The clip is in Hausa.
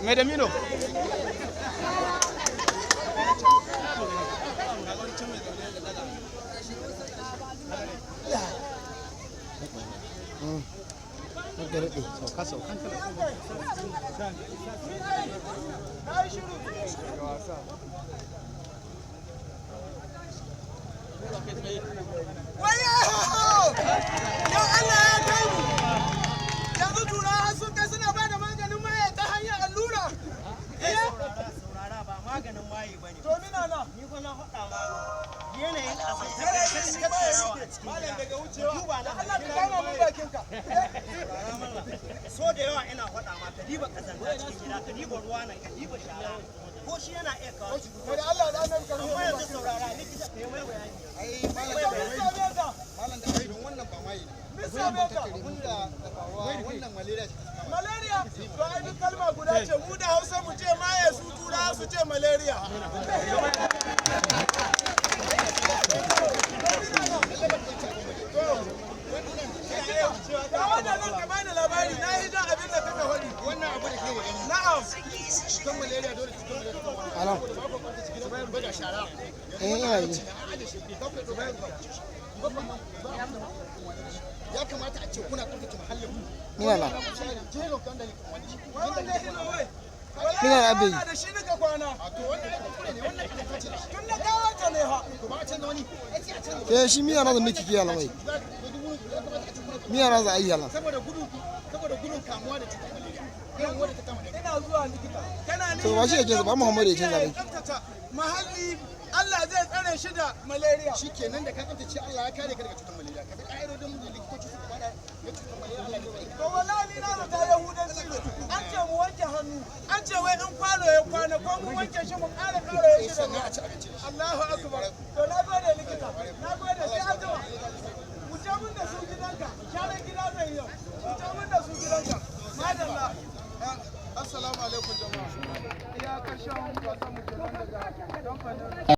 Mai da mino. Sauka saukan Wayo! Yau Allah ya kai mu. Yanzu turawa sun kai suna ba da maganin maye ta hanyar allura. Eh? Saurara, ba maganin maye bane. To mina na. Ni ko na faɗa ma yanayin ƙazantar da ta tattarawa a cikin Malam gida. daga wucewa. Duba na Allah ka kama mun bakinka. So da yawa ina faɗa ma ka diba ƙazanta cikin gida, ka diba ruwa nan, ka diba shara. Ko shi yana iya kawo To da Allah da annabi ka rufe Amma mun yanzu bakinka. saurara, likita, ka yi mai bayani. Likita, mun same ka. Malam da ai don wannan ba mai ne. Mun same ka. Abun da da faruwa wannan malaria ce ta kama. Malaria, to ai duk kalma guda ce, mu da Hausa mu ce maye, su turawa su ce malaria. Da wannan nan ka bani labari, na yi jan abin da kaka faɗi. Wannan abu da ke gani Na'am. cutar malaria, dole cutar malaria ta kama. Alam. Ba ku kwanta cikin ba ga shara. Eh, ina yi. An aje shi ba ku ɗauka ba ku ci shi. Ba ku ba ku. Ya kamata a ce kuna tsaftace muhallin ku. Mina na. Jero kan da wani shi. Wannan ne ina wai. Mina na Wallahi bai. na da shi nika kwana. A to wannan ai kuskure ne, wannan kasa ce da shi. Tun da kawo ta ne ha. To ba a canza wani. Ai sai a canza. Ke shi miya na da miki ki yalan wai. Ya kamata a ce kuna Miya na za a yi yalan. saboda gudun kamuwa da cutar malaria. Irin wanda ta kama da Ina zuwa, likita. Kana To ba shi ya canza ba, Muhammadu ya canza bai. Tsaftace muhalli, Allah zai tsare shi da malaria. Shi kenan, da ka tsaftace, Allah ya kare ka daga cutar malaria. Ka bi ka'idodin da likitoci suka bada na cutar malaria, Allah ya tsare ka. To wallahi ni na zata yahudanci ne. An ce mu wanke hannu. An ce wai in kwano ya kwana ko mu wanke shi mu ƙara ƙara ya shi da Sannan a ci abinci da shi. Allahu akbar. To na gode, likita. Na gode, sai an jima. Mu je mun da su gidanka. Sharan gida zai yau.